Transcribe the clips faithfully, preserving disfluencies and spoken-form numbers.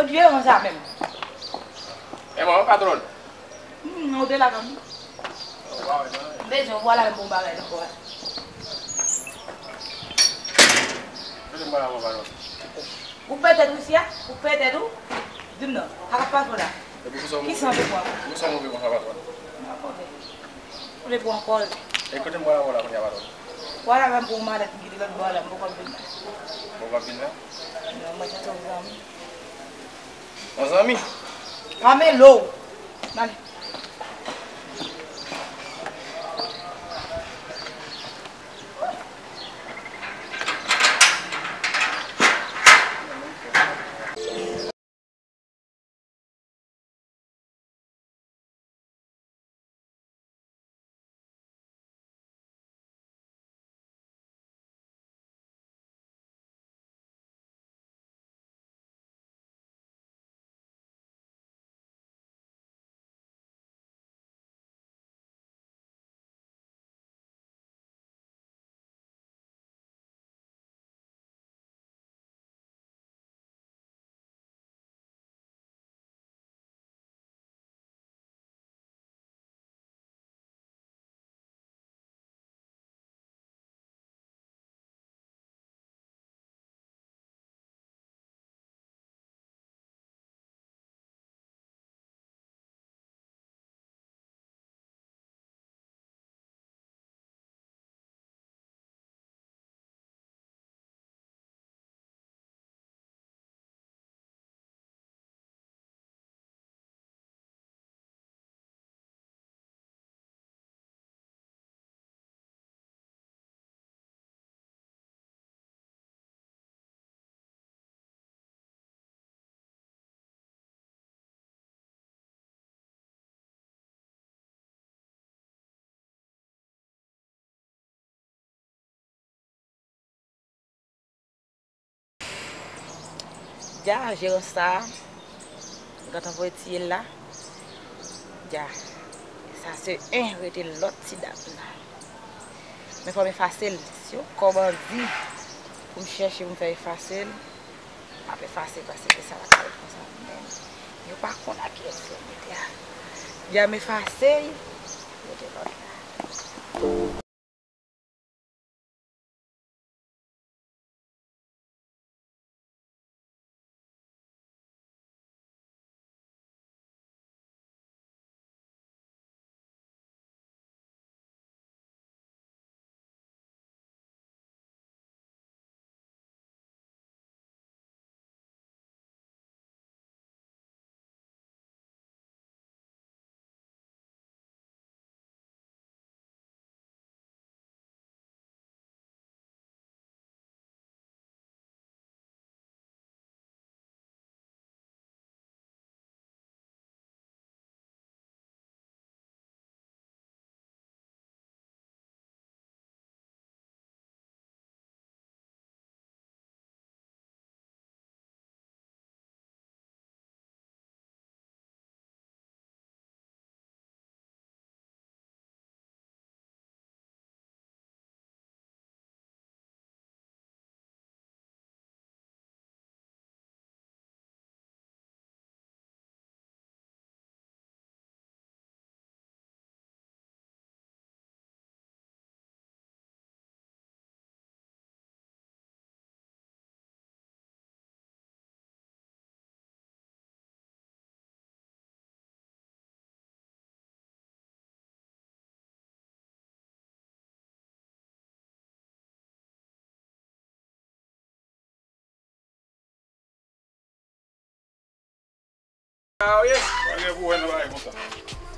Jeran sa menm. E mwen, patwòn. Hmm, ou te la kanmenm. M bezwen w pale avè m pou yon bagay ankò. Kote m pral avè w, patwòn? Ou pete tèt ou isi a? Ou pete tèt ou? Di m non. Sa k ap pase w la? Epi pou sa w move. Ki san w te pran? Pou sa w move konsa, patwòn? Mwen pa konnen. Ou te pran kòl. E kote m pral avè w la kounye a, patwòn? Pale avè m pou yon malèt m kite lòt bò a la, m poko ap vin la. Poko ap vin la? Non, mwen se yon zanmi. Yon zanmi? Pamelo. Mande. Dja, jeran sa, m gentan voye tiye l la. Dja, sa se en, rete lòt ti dam nan. Men fò m efase l. Si yon kòb anvi pou m chèche pou m fè efase l, m ap efase l paske sa pa ka ret konsa menm. Yo pa konn a kiyès yo mete a. Dja m efase l, rete lòt la. Ah, wi. Pa gen pou wè nan bagay konsa.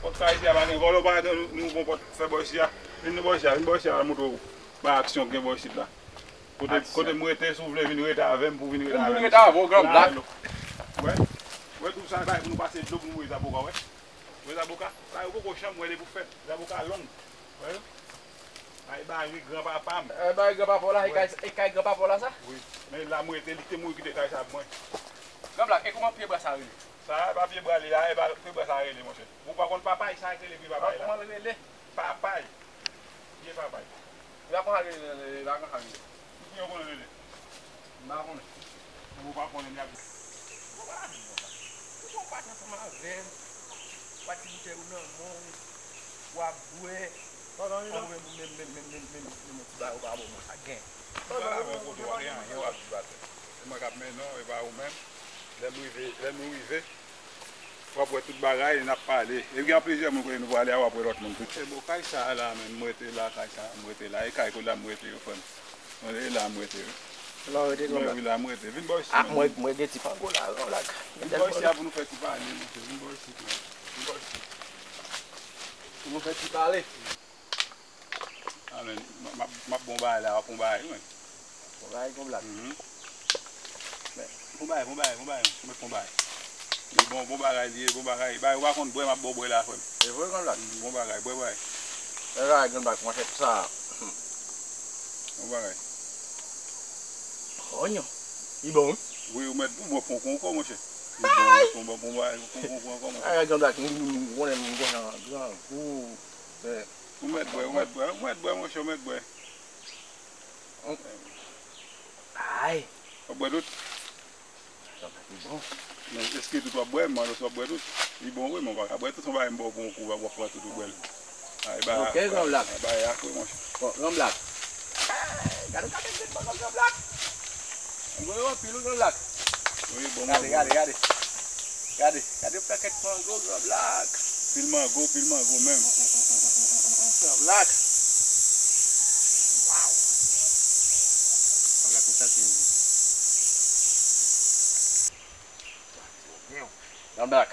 Kòm sa isi a pa gen vòlò, pa gen nou bon pòt fè bò isi a. Vin nan bò isi a, vin bò isi a, moutre w. Ba aksyon gen bò isi la. Kote, kote m rete, si w vle vin rete avè m, pou vin rete avè m. Vin rete avè w, gran blak. Wè. Wè, tout sa, bagay pou nou pase dlo, pou nou voye zaboka, wè. Wè zaboka, sa yo poko chanm, wè, li pou fèt. Zaboka long. Wè. Ay, bari granpapa m. Ay, bari granpapa w la, e kay, e kay granpapa w la, sa? Wi. Men la, mwen te, li te mouri kite kay sa pou mwen. Gran blak, e kòman pye bwa sa rele? Sa, e pa pye bwa li la, e pa pye bwa sa rele, monchè. Ou pa konn papay, sa rele pye papay la. Kòman l rele? Papay. Pye papay. Li pa konn sa rele, li pa konn sa rele. Ki yo konn rele? M pa konnen. Ou pa konnen, li ap. Ou pa t ansanm avè m. W ap ti boutèy ou nan men w. W ap bwè. Ou menm, menm, menm, menm, menm, menm, menm yon ti bagay ou pa bon, mwen pa gen. Ou pa avè w kote w ap gen anyen w ap di batè. Se mwen k ap mennen w, e pa ou menm. Lè m rive, lè nou rive, w ap wè tout bagay, n ap pale. E gen plizyè moun kote nou prale a, w ap wè lòt moun tou. Se bon, kay sa a la menm, m rete la, kay sa a, m rete la. E kay kote la m rete yo, frè m. Mwen, e la m rete wi. La w rete, Granblak? Wi, la m rete. Vin bò isi, ah, mwen, mwen gen ti pango la, Granblak. Vin bò isi a pou nou fè ti pale, monchè. Vin bò isi, frè. Vin bò isi. Pou nou fè ti pale. Ah, men, m ap, m ap, m ap bon bagay la, w ap bon bagay, wi, men. Bon bagay, Granblak. Mhm. Men, bon bagay, bon bagay, bon bagay, mwen bon bagay. Li bon, bon bagay, li ye, bon bagay. Bagay, ou pa konn bwè, m ap ba w bwè la, frè m. E vre, Granblak? Mhm, bon bagay, bwè, bwè. E bagay, Granblak, mwen fè sa. Bon bagay. Onyon. Li bon, wi. Wi, ou mèt, ou bon, pon, pon, pon, monchè. Li bon, ay, pon, pon, pon, pon, pon, pon, pon, monchè. Ay, Granblak, m, m, m konnen m gon jan grangou, men ou mèt bwè, ou mèt bwè, ou mèt bwè, monchè, ou mèt bwè. Ay. W ap bwè tout? Sa pa ki bon. Men èske tout w ap bwè? M mande w si w ap bwè tout. Li bon vre, men w pa ka bwè tout. Yon bagay m ba w pou yon kou, w ap pran tout ou bwè l. Ay, ba, ok, Granblak. Ba, ba, yak wi, monchè. Bon, Granblak. Gade, gade, gade, gade, Granblak. Gwo yo anpil, wi, Granblak. Wi, bon, gade, bon, gade, gade. Gade, gade pakèt mango, Granblak. Pil mango, pil mango menm. Granblak. Waw. Granblak, ou santi m. Granblak.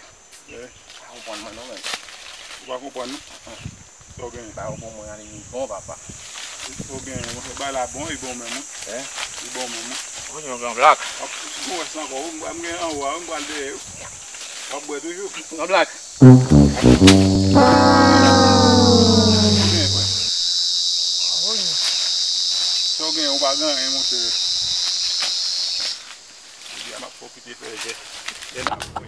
Wi. Pa konprann mwen non, menm. Ou pa konprann non? Sa w genyen? Ba yo pou mwen, li bon, papa. Sa w genyen? Mwen fè bagay la bon, li bon menm, wi. Hein? Li bon menm, wi. Ou yon Granblak. Ap, si w wè sa ankò, m, m gen anwo a, m pral dèyè yo. W ap bwè toujou. Granblak. Sa w genyen, frè? Sa w genyen, ou pa gen anyen, monchè. Jodi a m ap pwofite fè zè. Lè n ap bwè.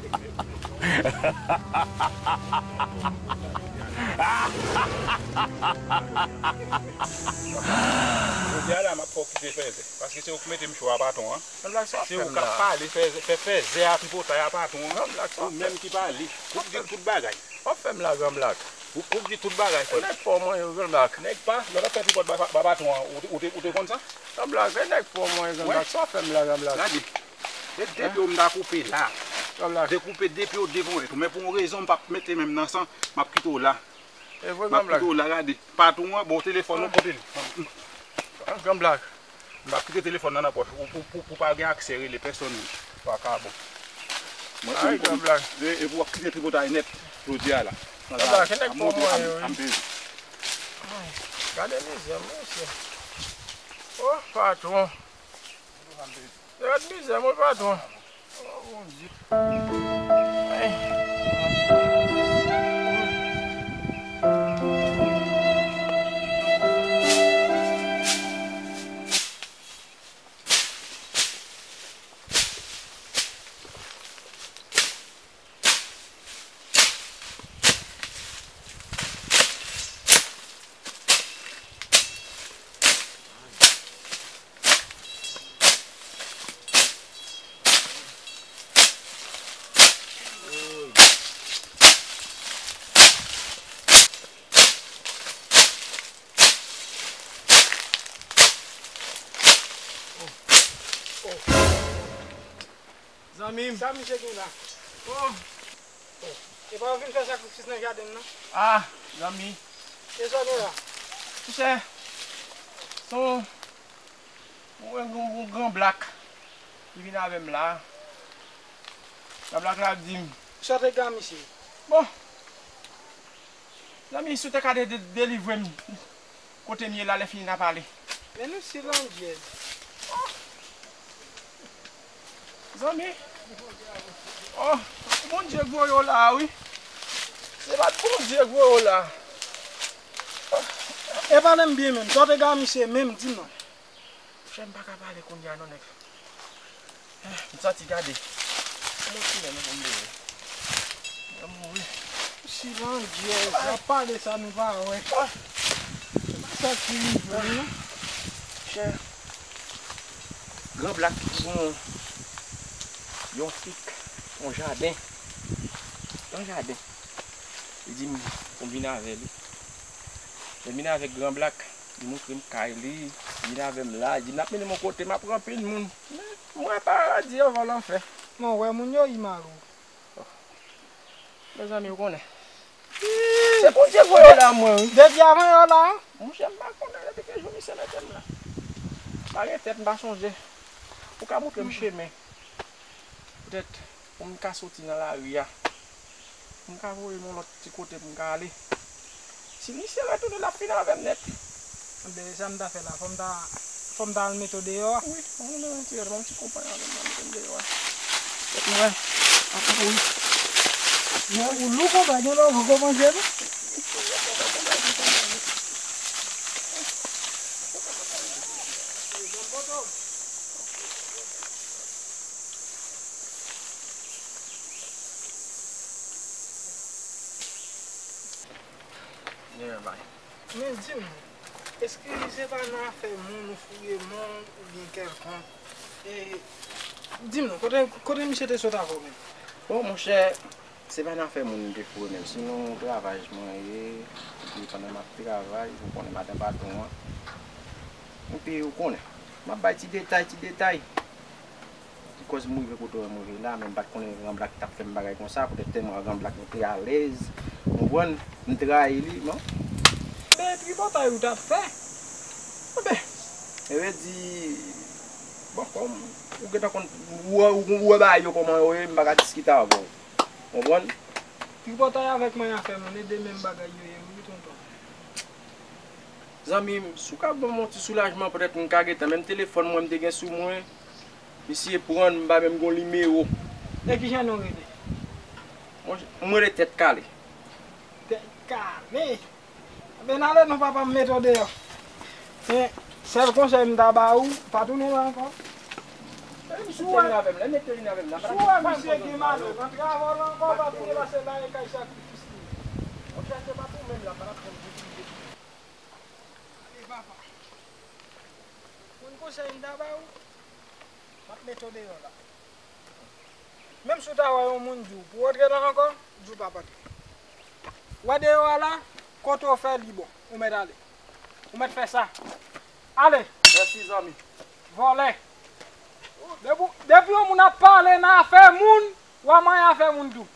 Jodi a la, m ap pwofite fè zè. Paske se ou k mete m cho a, patwon an. Se ou k ap pale, fè, fè, fè zè a, tripotay a, patwon an. Ou menm ki pale. Ou k di tout bagay. W ap fè m la, Granblak. Ou, ou k di tout bagay, frè m. Nèg pa w mwen yo, Granblak. Nèg pa, lè w t ap fè tripòt ba, ba, ba patwon an, ou te, ou te, ou te konn sa? Granblak, e nèg pa w mwen yo, Granblak. Sa w ap fè m la, Granblak? Gade. E de pye w m ta koupe la. Granblak. Dekoupe de pye w, de ponyèt ou. Men pou yon rezon, m p ap mete men m nan san, m ap kite w la. E vre, Granblak. M ap kite w la, gade. Patwon an, ba w telefòn ou, kote l? Granblak. M ap kite telefòn nan nan pòch ou pou, pou, pou pa gen aksè rele pèsonn. Vakabon. Mwen, ay, mwen, mwen, e, epi w ap kite tripotay nèt jodi a la. Granblak, se nèg pa w mwen yo, wi. Ay, gade mizè, mesye. Oh, patwon. Gade mizè, mwen, patwon. Oh, Bondye. Ay. Zanmi m. Sa misye gen la? Oh. Oh. E pa w vin fè sakrifis nan jaden m nan? Ah, zanmi. E sa w gen la? Monchè, se yon, yon, yon, yon gran blak ki vin avè m la. Gran blak la di m. Sa w te gen a misye? Bon. Zanmi, si w te ka de, de, delivre m. Kote m ye la, lè fini n a pale. Men nou silandyèz. Zanmi. Oh, Bondye k voye w la, wi. Se pa t Bondye k voye w la. E pale m byen menm. Sa w te gen a misye menm, di m non. Monchè, m pa ka pale kounye a non, nèg. Eh, m santi gade. Mwen mouri. Mwen mouri. Silandyèz, y ap pale sa nou pa wè. Se pa sa ki rive nou. Chè. Gran blak ki gon yon fik, yon jaden. Nan jaden. Li di m pou m vin avè li. Lè m vin avèk Gran Blak, li montre m kay li, li vin avè m la, li di m l ap mennen m yon kote, m ap pran anpil moun. Men mwen pa di yo vòlò m fè. Non, wè moun yo, Imaro. Mezanmi, ou konnen. Se Bondye voye yo la, mwen, wi. Depi avan yo la. Monchè, m pa konnen depi ki jou misye mete m la. M pa gen tèt, m pa sonje. Ou ka montre m chemen. Poutèt, pou m ka soti nan lari a. Pou m ka voye m yon lòt ti kote pou m ka ale. Si misye retounen, l ap fini avè m nèt. Ebyen, sa m ta fè la, fò m ta, fò m ta al mete w deyò a. Wi, mwen menm ti, mwen ti konprann avè m, mwen mete m deyò a. Kèt mwen, ap kouri. Mwen, ou lou konprann, gen lè ou konprann jè nou. Men di m, èske se pa nan afè moun ou fouye men w oubyen kèlkonk? E, di m non, kote, kote misye te sot avè w menm? Bon, monchè, se pa nan afè moun m te fouye men m. Sinon, travay mwen ye, epi pandan m ap travay, ou konnen madan patwon an. Epi, ou konnen, m ap bay ti detay, ti detay. Ki kòz m rive kote w m rive la, men m pa t konnen Gran Blak t ap fè m bagay konsa, poutèt tèlman Gran Blak nou te alèz, ou konprann, m trayi li, non? Men tripotay ou t ap fè? Enben, e vle di, bon, kòm ou gentan konn, ou wè, ou wè bagay yo kòman yo ye, m pa ka diskite avè w, ou konprann? Tripotay avèk manyen afè moun, e de menm bagay yo ye, wi, tonton. Zanmi m, si w ka ban m yon ti soulajman, poutèt m ka gentan, menm telefòn mwen m te gen sou mwen, misye pran l, m pa menm gon nimewo. E kijan non w rele? Mwen, m rele Tèt Kale. Tèt Kale? Ebyen, ale non, papa, m mete w deyò. Men, sèl konsèy m ta ba ou, pa tounen la ankò. Si w wè, si w wè misye gen malè, nan travay la ankò, pa tounen, paske la e kay sakrifis li ye. Ale, papa. Konn konsèy m ta ba ou? M ap mete w deyò la. Menm si w ta wè yon moun di w pou w antre la ankò, di w p ap antre. Wè deyò a la, kote w fè li bon, ou mèt ale. Ou mèt fè sa. Ale! Mèsi, zanmi. Vòlè! Depi, depi yon moun ap pale nan afè moun, w a manyen afè moun tou.